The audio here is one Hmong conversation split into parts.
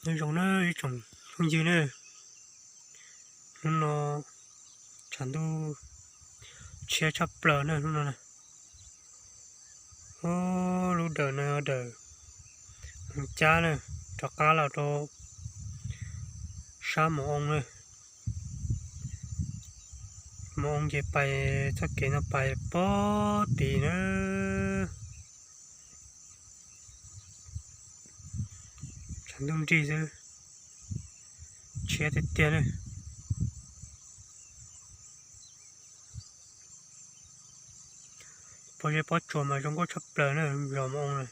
Nyob zoo na ib tsoom phooj ywg na, hnub no tshav ntuj tshiab tshaj plaws na hnub no na. Ub, lub dawm no yog dawm Moos Cab na, rov qab los rau sab Moos Oo na. Moos Oo ces pais txoj kev no pais pog tid na. Tshav ntuj nrig xwb, tshiab tiag tiag na. Pob zeb pob tsuas mas zoo nkauj tshaj plaws na zos Moos Oo na.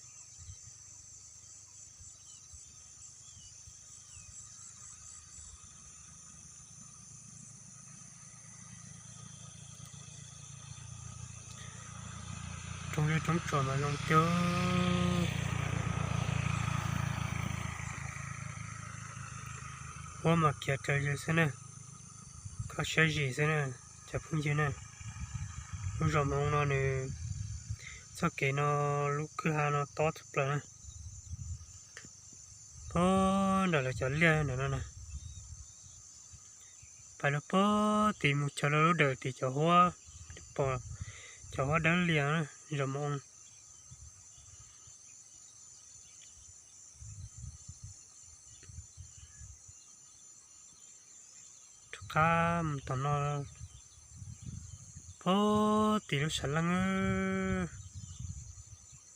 Roob zeb roob tsuas mas zoo tiag. Huab mas khiav raws zis xwb na, kho siab zis xwb na cov phooj ywg na. Lub zos Moos Oo no nws, txoj kev no, lub kwj ha no tob tshaj plaws na. Pog nram lawv cov liaj ntawm no na, pais los pog tid mus chaws lawv lub dawm tim cov huab, pom cov huab dawb lias zos Moos Oo. Rov qab mus tom no, pog tim lub sam leej,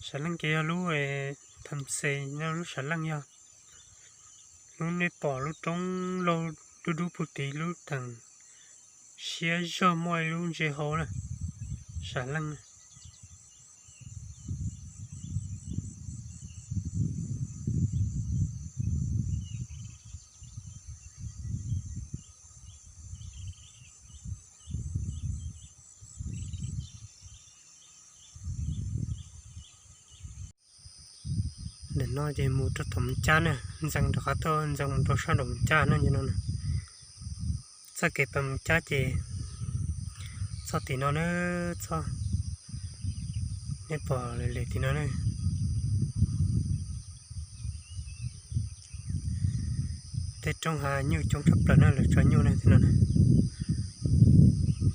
sam leej ces yog lub tham xes no, lub sam leej yog lub nej pom lub roob laug dub dub puag tid, lub teem siab zog muaj ib lub ntse hauv na, sam leej. Ntawm no ces mus rau tom Moos Cab na, ntxeev rov qab tuaj ntxeev mus rau sab nraum Moos Cab no no. Txoj kev pais Moos Cab ces txoj tim no na, txoj nej pom lem lem tim no na. Tej roob hav nyuj coob tshaj plaws na, lawv tso nyuj na tim no na.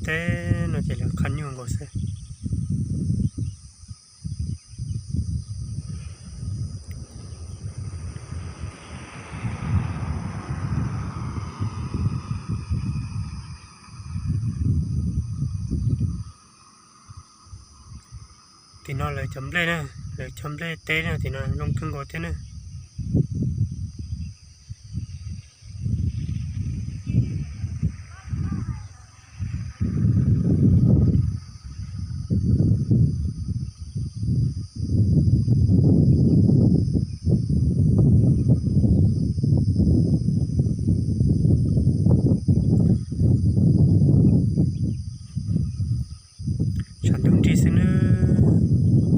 Tej no ces lawv qha nyuj nkaus xwb. Tim no lawv cov nplej na, lawv cov nplej teb na, tim no zoo kawg nkaus thiab na. Tshav ntuj nrig xwb na,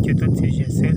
cua tuaj txias zias xwb.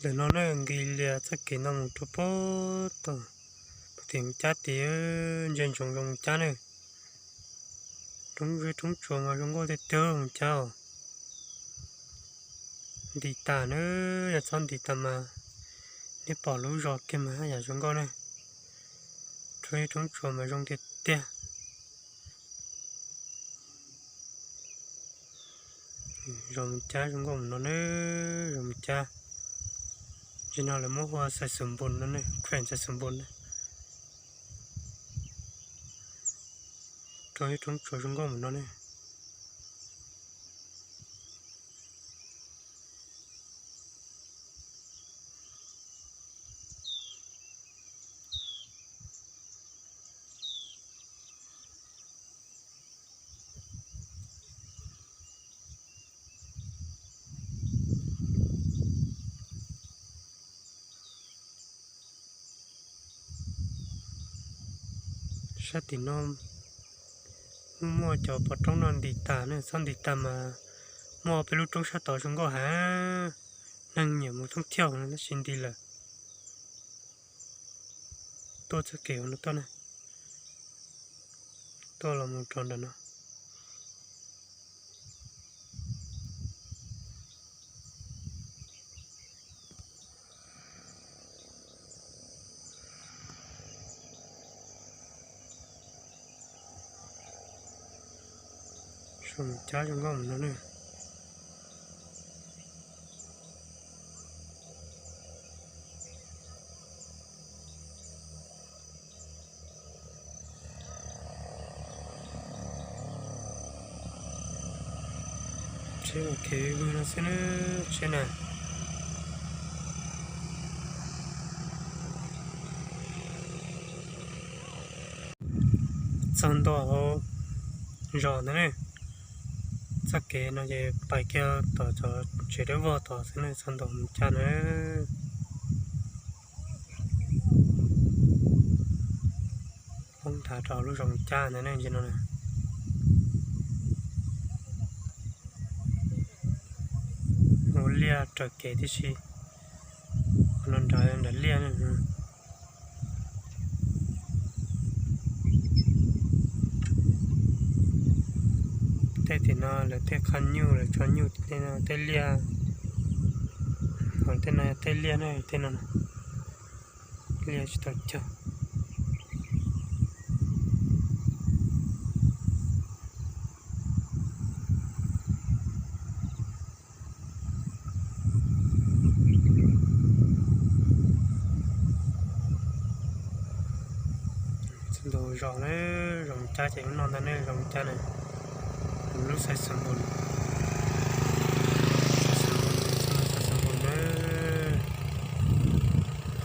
Ntawm no ne, nqis lias txoj kev no mus rau pem tom, pem tim Moos Cab tid, ntsia ntsoov zoo Moos Cab ne. Roob zeb roob tsuas mas zoo nkauj tiag tiag Moos Cab os. Ntis tas na, yog txhob ntis tas mas nej pom lub zos kiag mas haj yam zoo nkauj ne. Roob zeb roob tsuas mas zoo tiag tiag. Zos Moos Cab zoo nkauj mus no ne, zos Moos Cab. Zim no lawv muab hu ua Xais Xus Npus no ne, Khuem Xais Xus Npus ne. Roob zeb roob tsuas zoo nkauj mus no ne. Sab tim no muaj muaj cov pov roob no nti tas ne, txhob nti tas mas muaj peb lub roob sab tod zoo nkauj heev, neeg nyiam mus thoob thiab no tab sis nti lawm. Tuaj txoj kev no tuaj ne, tuaj los mus rau nram no. Sab mus cab zoo nkauj mus no ne. Tsheb mus kev vwg no xwb na, tsheb na. Txog ntua hauv zos ntawd ne, txoj kev no ces pais kiag tom cov tsev dawb vog tod xwb ne, txog ntua mus cab na. Poob nthav rau lub zos cab ntawd ne, no na. Ua liaj raws kev tib si, no nrad nram liaj ne. Tej tim no lawv tej qhov nyuj lawv tso nyuj tej no tej liaj, ho tej no tej liaj ne, tej no liaj tsis tau cog. Txog ntua zos na, zos cab ces lub no ntag ne, zos cab na, lub xaiv xeem npus, xaiv xeem npus na.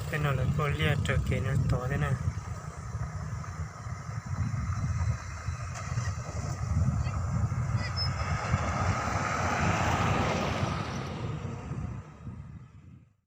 Tej no lawv kuj liaj raws kev no tod thiab na.